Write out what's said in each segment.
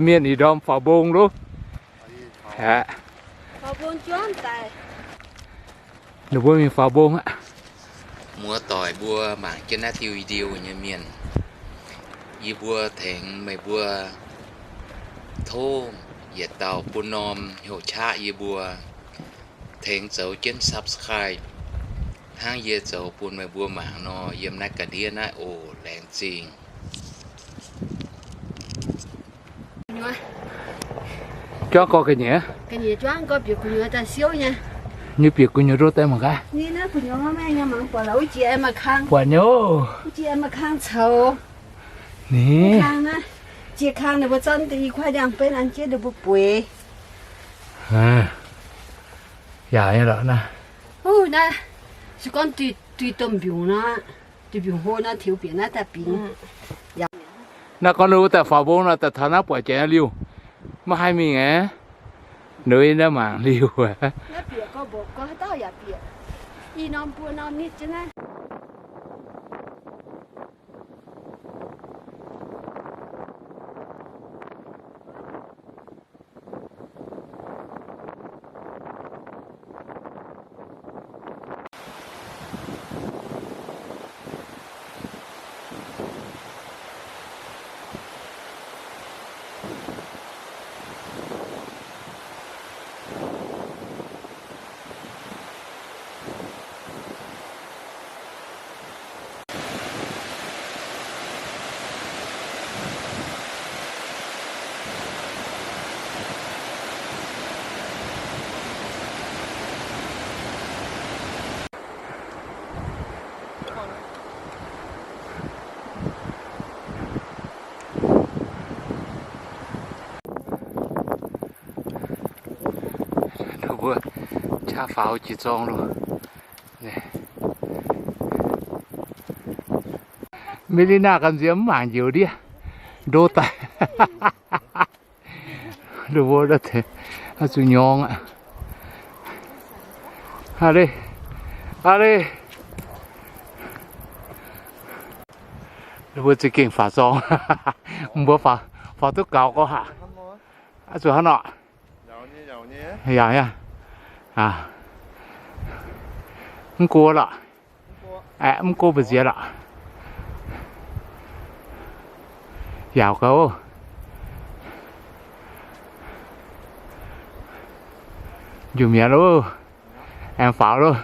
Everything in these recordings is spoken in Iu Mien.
Mienh ih ndorm faaux mbong loh. Aqv. Ninh mbuo mingh faaux mbong aqv. Muoz-doic mbuo mangc jienv naaiv diuh video nyei mienh, yie mbuo tengx meih mbuo tov yietc dauh bun norm hnyouv qaqv yie mbuo, tengx zoux jienv subscribe hnangv yie zoux bun meih mbuo mangc nor yiem naaiv ga'ndiev naaiv oc. Laengz zingh. Juangv gorx ga'nyiec. Juangv gorx bieqc gu'nyuoz daaih siouv nyei. Nyei bieqc gu'nyuoz ndoh daaih mangc gaax. Buatc nyei oc. Ni. Jiex kang ninh mbuo zorqv i kuaaiv ndiangx-benv an jienv ninh mbuo bueix. Yaac nyei lorqc naaiv. Naaiv se gorngv duih domh mbiungc nor, duih mbiungc hlo nor, tiux bieqc naaiv daaih bingx. Naaiv gorngv ninh mbuo daaih faaux mbong nor, daaih taux naaiv buatc jiex liuh, maiv haih mingh aqv. Nduov naaiv mangc liuh. Ninh mbuo qaqv faaux jiex zorng loh. Melina ganh nziex mv mangc njoux ndiev, ndo daaih. Ninh mbuo zuqc nyorng aqv. Aa le, aa le. Ninh mbuo za'gengh faaux zorng. Mbuo faaux, faaux duqv gaux gorx haic. Zuqc hnangv nor. Yaac nyei. Mv go lorqc. Aeqv, mv go mbu'ziex lorqc. Yaauc gauh. Njuov mi'aqv loh. Aengx faaux loh.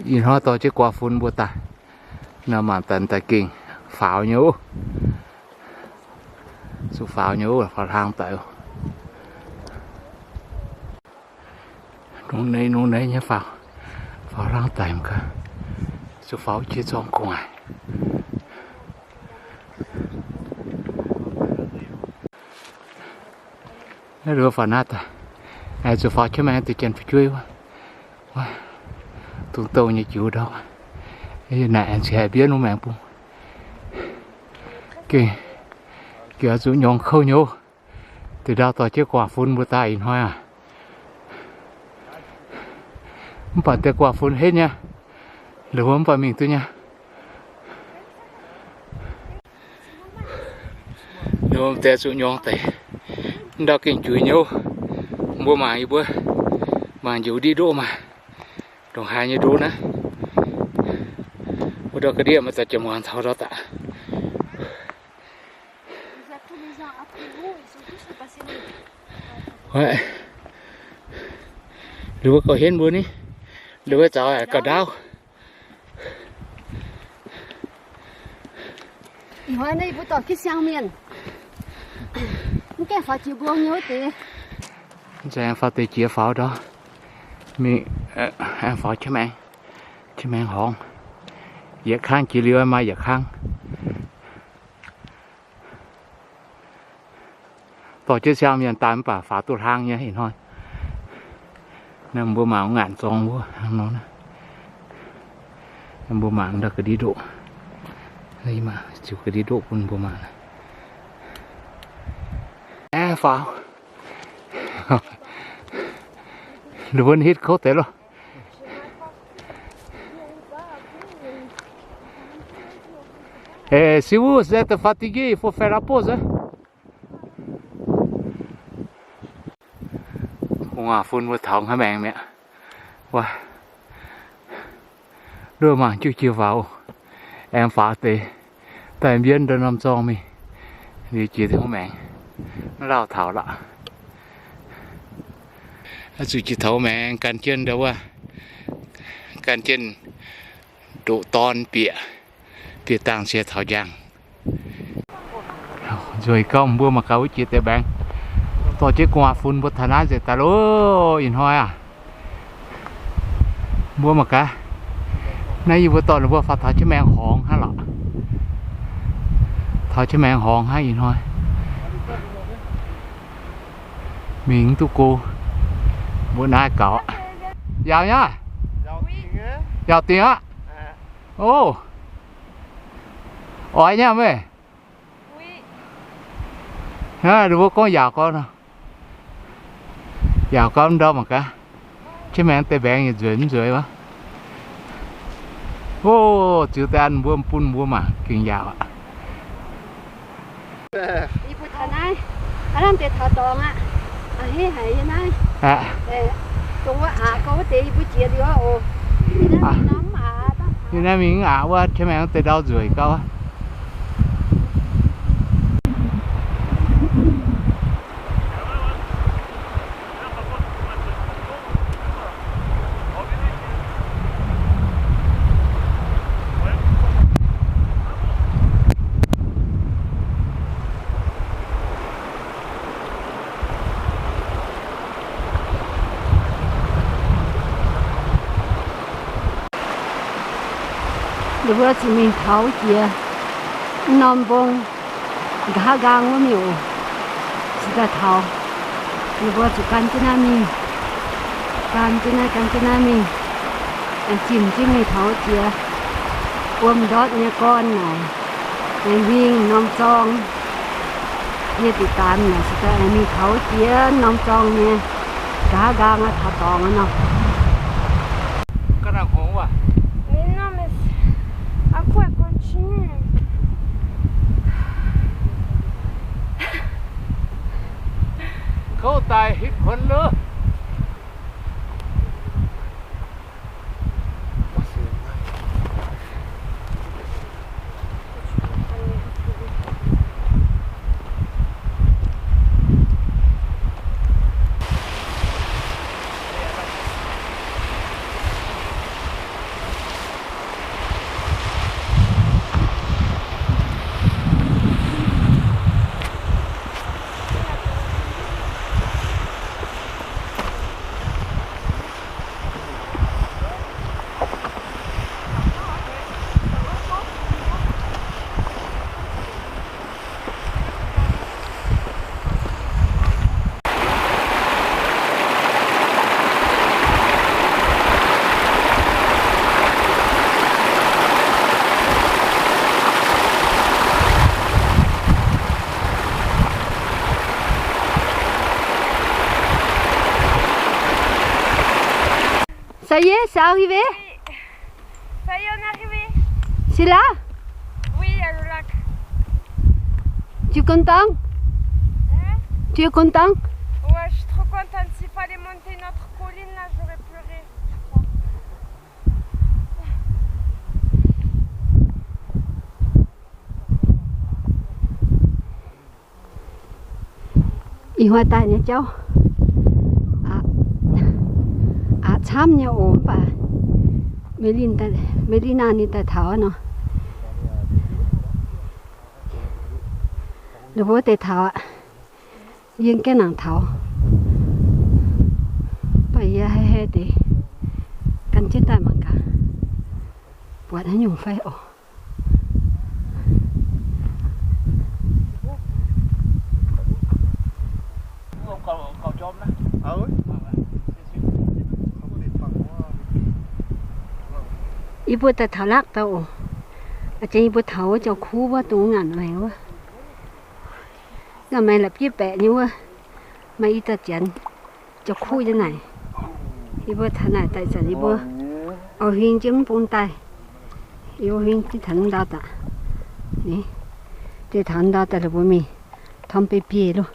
Ih hnoi dorh jienv guaax-fun mbuo daaih. Naaiv mangc daaih daaih gengh faaux nyei oc. Zuqc faaux nyei oc, faaux hlang daic oc. Nongx neix nongx neix nyei faaux, faaux hlang daic mv gaax. Zuqc faaux jiex zorng gu'nguaaic. Naaiv nduov faaux naaiv daaih, zuqc faaux qiex maengx deix janx-fu'jueiv wuov. Dungx douh nyei jiuv ndau. Naaic aengx cingx haih mbienv wuov maengx bung. Gengh, gengh oix zuqc nyorng kouv nyei oc. Deix ndau dorh jienv guaax-fun mbuo daaih ih hnoi aac. Mv baac deix guaax-fun henv nyei, lih mv baac mingh duqv nyei. Ninh mbuo deix zuqc nyorng deix. Ndau gengh juix nyei oc. Mbuo mangc yie mbuo, mangc njoux ndiev ndoqv maah. Ndongc haaix nyei ndoqv naaiv. Wuov ndau ga'ndiev maaih daaih jiex muangx taux ndau daaih. Liuz mbuo gauh henv mbuo ni, liuz mbuo zaux gauh ndaauv. Ih hnoi naaiv yie mbuo dorh jienv siang mienh, mv gaengh faaux jiex mbuo nyei wuov deix. Aengx faaux deix jiex faaux ndau, mingh aengx faaux qiex maengx, qiex maengx horngz. Yietc kangv jiex liuz maaih yietc kangv. Dorh jienv siang mienh daaih mv baac faaux duqv hlang nyei ih hnoi. Naaiv mbuo mangc ngaanc zorng wuov hnangv nor. Mbuo mangc ndau ga'ndiev ndoqv. Ziux ga'ndiev ndoqv bun mbuo mangc. Aeqv, faaux. Ninh mbuo hitv kouv deix loh. Et si vous êtes fatigué, il faut faire la pause, hein. Gu'nguaaz-fun mbuo taux hnangv maengx mi'aqv. Wuov, nduov mangc jiuv jiex faaux, aengx faaux deix daaih mbienv ndau norm zorng mingh, liuz jiex hnangv maengx, mv lauh taux lorqc. Zuqc jiex taux maengx gan jienv ndau wuov, gan jienv ndoqc dorn bieqc, bieqc dangh cie taux njang. Nzueic gauh mbuo mangc gaax wuov jiex deix mbaengx. Dorh jienv gu'nguaaz-fun mbuo taux naaiv nzengc daaih loh, ih hnoi aac. Mbuo mangc gaax, naaiv yie mbuo dorh ninh mbuo faaux taux jienv maengx horngz hnangv lorqc. Taux jienv maengx horngz hnangv ih hnoi. Mingh mv duqv go, mbuo naaiv gaux aqv. Yaauc nyei aqv? Yaauc dingc aqv. Ov, oix nyei meih. Hnangv ninh mbuo gorngv yaauc gau nor. Yaauc gau ndau mangc gaax. Jienv maengx deix mbaengx yietc nzueic mv nzueic wuov. Ov, ziux daaih an mbuo bun mbuo mangc gengh yaauc aqv. Yie mbuo taux naaiv, aav lamh deix taux dorngx aqv. A'hneiv haic yie naaiv. Dongh wuov aqc gau wuov deix yie mbuo jiex liuz oc. Yie naaiv mingh mv aqc wuov, jienv maengx deix ndau nzueic gau. Ninh mbuo zuqc mingh taux jiex norm mbong, nqa'haav nqaang wuov mingh oc. Se daaih taux, ninh mbuo zuqc gan jienv naaiv mingh, gan jienv naaiv, gan jienv naaiv mingh, aengx zimh jienv mingh taux jiex wuom ndortv nyei gorn naaic, aengx huing norm zorng. Yie diqc daanz naaic se daaih aengx mingh taux jiex norm zorng nyei, nqa'haav nqaang aqv, taux dorngx aqv nor. Mais non, mais à quoi elle continue ? Kouv daaih hitv kuonx lov. Ça y est, c'est arrivé ? Ça y est, on est arrivé. C'est là ? Oui, il y a le lac. Tu es content ? Hein ? Tu es content ? Ouais, je suis trop contente. S'il fallait monter une autre colline, là, j'aurais pleuré, je crois. Ih hnoi daaih nyei jauv aqc camv nyei oc, mv baac Melina ninh daaih taux nor, ninh mbuo deix taux aqv. Yie gaengh nangc taux, mv baac yie hei hei deix gan jienv daaih mangc gaax, buatc haaix nyungc fai oc. Yie mbuo daaih taux lakv daaih oc. A'jang yie mbuo taux wuov jauv-kuv wuov, dongh ngaanc maengx wuov. Ngaanc maengx la'bieiv baeqc nyei wuov, maaih i dauh janx jauv-kuv nyei naaic. Yie mbuo taux naaic daaih zanc yie mbuo oix huing jienv mv bung daaih. Yie mbuo huing jienv taux ndau daaih. Ni, deix taux ndau daaih la'buo mingh tom bei biei loh.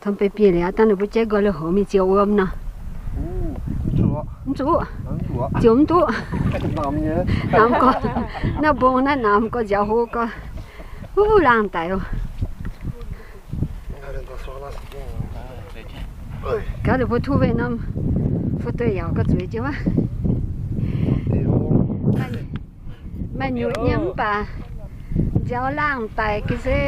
Tom bei biei liuz aqv, dangh ninh mbuo jaiv nqoi lui-houx mingh ziouc wuom nor. Mv zuqc, ziouc mv duqv. Namx gorx, naaiv mbong naaiv namx gorx, nziaaux hlo gorx. Wuov laangh daic oc. Gaax ninh mbuo tov weih norm fu-dueiv yaac gorx zueiz jienv wuov. Maaih nyutc nyei mv baac nziaaux laangh daic ga'sie.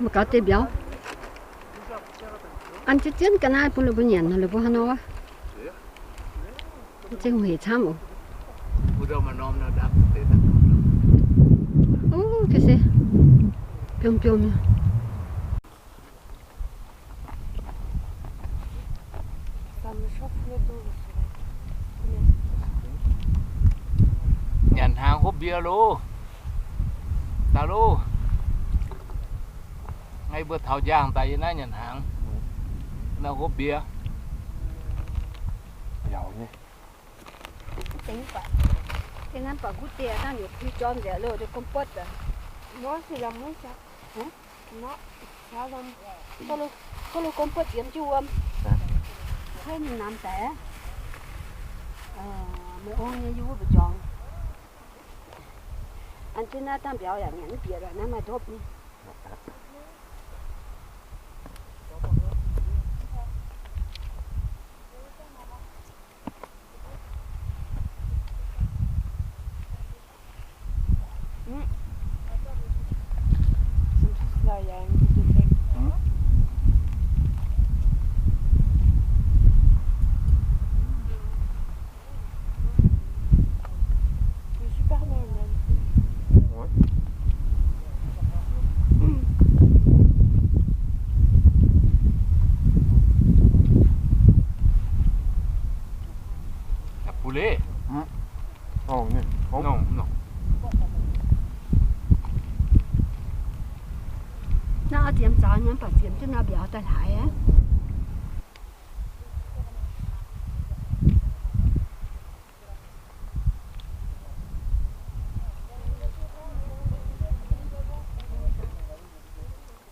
Mv gaax deix mbiauz. An jienv jienv ga'naaiv bun ninh mbuo nyanc nor, ninh mbuo hnangv nor wuov. Zengh hec camv oc. Ov, ga'sie, biomv biomv nyei. Nyanc hnaangx hopv mbie loh. Daaih loh. Naaiv mbuo taux njang daaih yie naaiv nyanc hnaangx. Naaiv hopv mbie. Dingh baac, dingh nanv baac guv diex dangh yietc pui jorm nzengc loh, deix gomh buotv aqv. Gorngv loh gomh buotv ziemx jienv wuom. Hnangv ninh namx daic aqv. Meih ong nyei yie wuov mbu'jorngx. An jienv naaiv dangh mbiauz yaac nyanc mv bieqc lorqc, naaiv maaih ndopv nyei. Naaiv oix ziemx zaux nyei, mv baac ziemx jienv nor mbiauz daaih hlaaix aqv.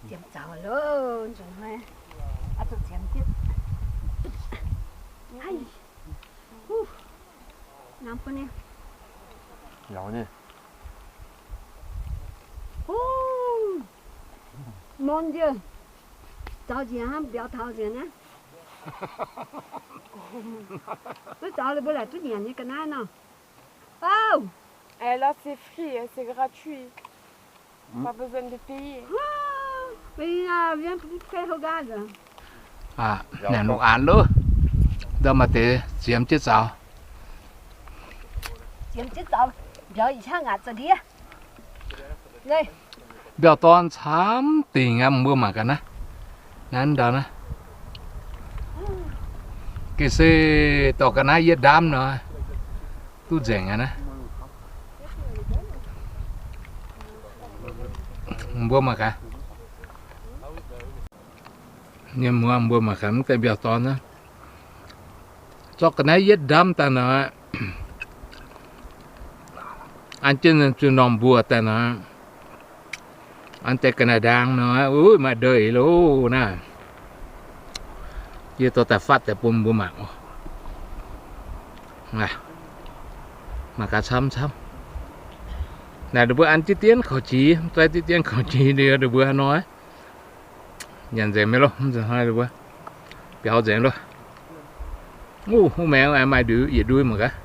Ziemx zaux loh, nzunc hnoi oix zuqc ziemx jienv. Haiz, namx bun ninh. Mun njiec, zaux njiec hnangv mbiauz taux njiec naaiv. Maiv zaux ninh mbuo laaic duqv nyanc nyei ga'naaiv nor. Là, c'est free, c'est gratuit. Pas besoin de payer. Naaiv lungh aanx loh, ndau maaih deix ziemx jienv zaux. Mbiauz-dorn camv dingc aqv, mbuo mangc gaax naaiv. Naaiv ndau naaiv. Ga'sie dorh ga'naaiv yietv ndaamv nor, duqv nzengc aqv naaiv. Mbuo mangc gaax. Mienh muoz, mbuo mangc gaax mv deix mbiauz-dorn naaiv. Zorqv ga'naaiv yietv ndaamv daaih nor, an jienv zuqc normh mbuo daaih nor, an deix ga'naaiv ndaang nor, uix, maaih ndeic loh naaiv. Yie dorh daaih fatv daaih bun mbuo mangc oc. Mangc gaax camv camv. Naaic ninh mbuo an diqv dien kaux jiex, mv zeiz diqv dien kaux jiex liuz ninh mbuo haaix nor. Nyanc nzengc mingh loh, mv nzunc hnoi ninh mbuo biaux nzengc loh. Uv, huv maengx maaih ndui, yietc ndui mangc gaax.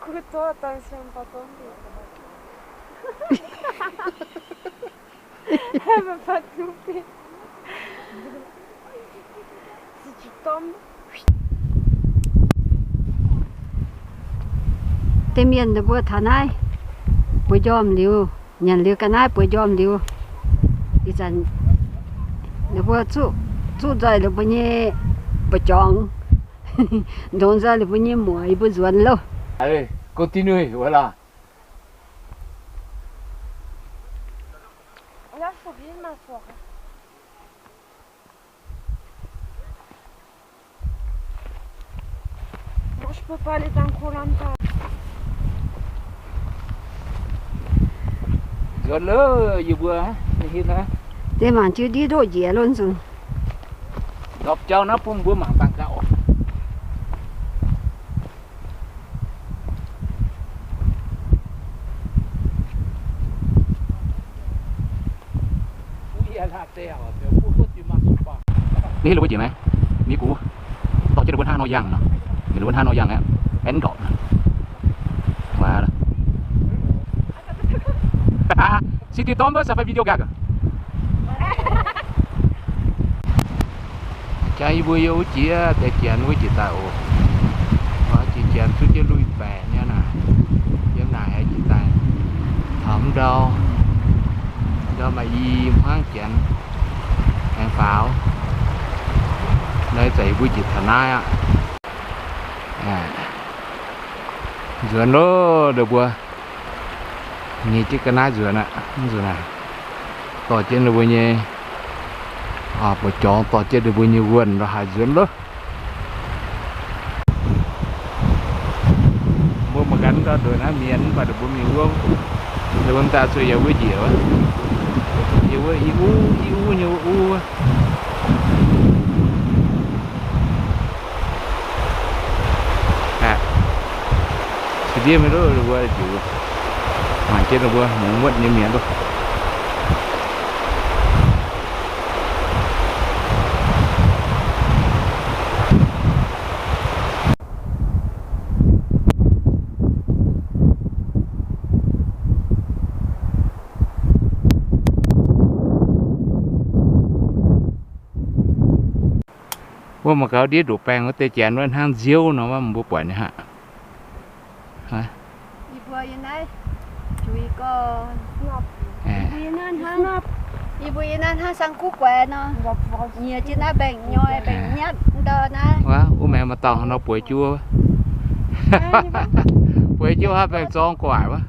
Couteau, attention, pas tomber. Elle veut pas te louper. Si tu tombes. Deix mienh mbuo taux naaiv Bueix njormh liuz, nyanc liuz ga'naaiv bueix njormh liuz, ih zanc ninh mbuo zuqv nzoih ninh mbuo nyei mba'jorngx, ndongx nzoih ninh mbuo nyei muoc, yie mbuo nzuonx loh. Continue, voilà. Moi, je peux pas aller dans Koh Lanta. Nzuonx loh, yie mbuo, ninh hin naaiv. Deix mangc jienv ndiev ndoqv njiec loh nzunc. Ndorpc jauv naaiv bun mbuo mangc dangh gauh. Ninh la'buo jiex maiv? Ninh gux dorh jienv ninh mbuo hnangv nor yangh nor. Ninh la'buo hnangv nor yangh aqv. Aengx ndorpc. Waac. City dorm wuov se fai video gakc. Jangx yie mbuo yiem wuov jiex deix janx wuov jiex daaih oc. Jiex janx zuqv jienv lui baeqc nyei naaic. Yiem naaic jiex daaih taux ndau, ndau maaih i hmuangv janx aengx faaux. Naaiv zanc yie mbuo jiex taux naaiv aqv. Nzuonx loh, ninh mbuo nyic jienv ga'naaiv nzuonx aqv. Nzuonx aqv. Dorh jienv ninh mbuo nyei, aa, buoz-jorngx, dorh jienv ninh mbuo nyei wuonh lorz haaix nzuonx loh. Mbuo mangc gaax ndau ndueic naaiv mienh mv baac ninh mbuo mingh wuov, ninh mbuo daaih zuqc yiem wuov njiec wuov, yiem wuov i uv i uv nyei wuov uv. Aqv, caux ndiev mingh loh, ninh mbuo njiec, mangc jienv ninh mbuo muonz muotv nyei mienh loh. Wuov mangc gaax ndiev ndoqc baengh wuov deix janx wuov hnangv nziouv nor, mbuo buatc nyei aqv. Yie mbuo yie naaiv hnangv sang kuv guaix nor, nyiex jienv naaiv mbaengx-nyoi mbaengx-nyatv ndau naaiv. Wuov maengx maaih dauh nor bueix jienv wuov, bueix jienv wuov mbaengx-zorng guaaic wuov.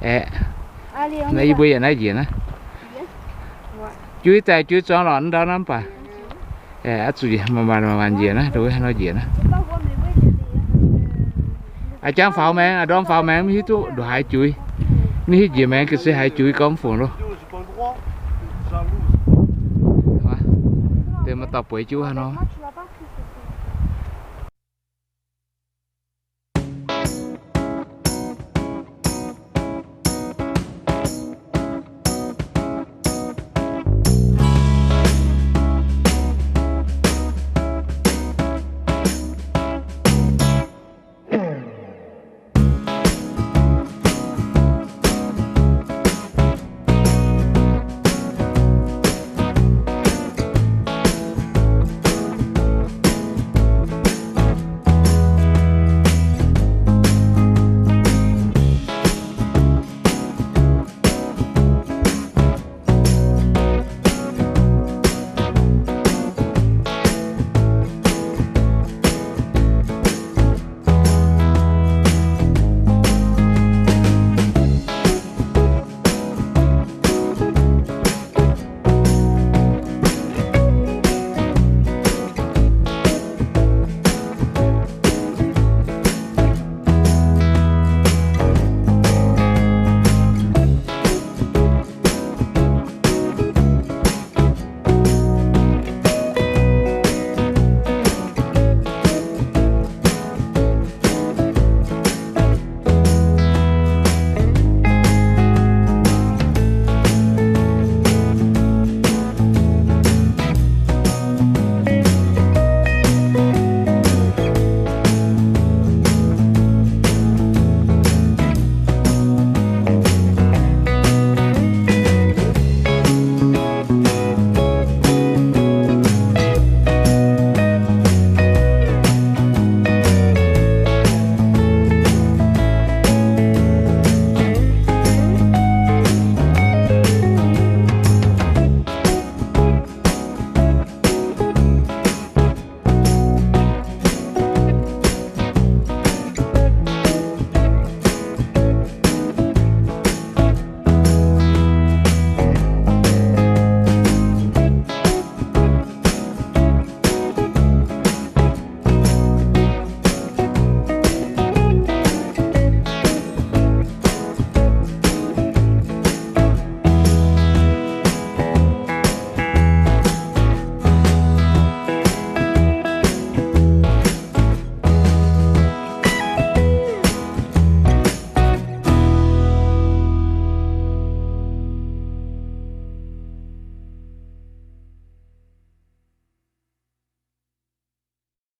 Aeqv, naaiv yie mbuo yaac naaiv njiec naaiv. Juiz daaih juiz zuangx lorqc ndau naaiv mv baac. Aeqv, zuqc maaih maaih njiec naaiv, njiec naaiv. A'jang faaux maengx, a'ndorm faaux maengx, mv hiuv duqv nduqc haaix juiz. Mv hiuv njiec maengx ga'sie haaix juiz gorngv mv fungc loh. Deix maaih dauh bueix jienv wuov nor.